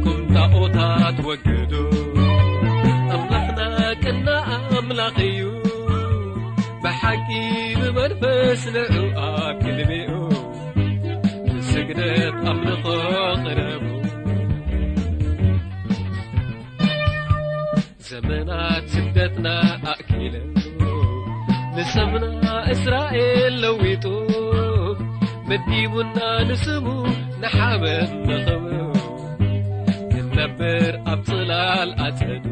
ኩም ጣዖታት ወግዱ። ኣምላኽና ቅና ኣምላኽ እዩ። ብሓቂ ብመንፈስ ንዑ ኣብ ቅድሚኡ። ብስግደት ኣምልኾ ቅረቡ። ዘመናት ስደትና ኣእኪሉ። ንሰምና እስራኤል ለዊጡ። መዲቡና ንስሙ ንሓበን ንኽብሩ። ክንነብር ኣብ ጽላል ኣጸዱ።